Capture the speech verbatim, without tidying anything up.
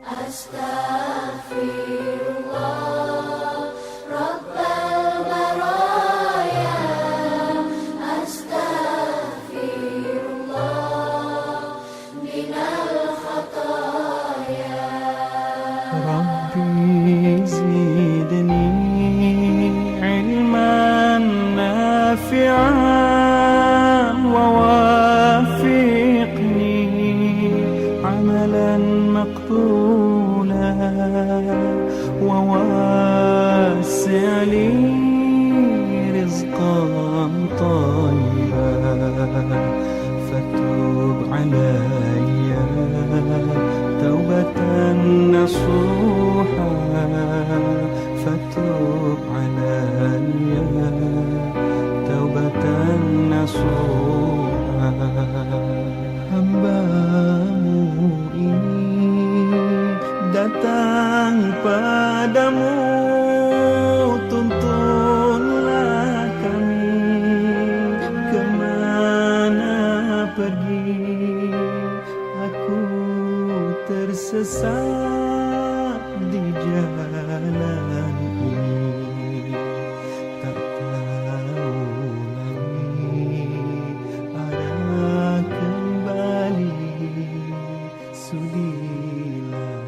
Astaghfirullah, Rabbal baraya. Astaghfirullah, minal khataya. Rabbi zidni ilman nafi'an wa waffiqni amalan maqbula wa wassi' li rizqan tayyiba. Fatub alayya taubatan nasuha. Fatub alayya taubatan nasuha. Hamba-Mu ini datang pada-Mu, tuntunlah kami, kemana pergi aku tersesat di jalan ini. Tak tahu lagi arah kembali. Sudilah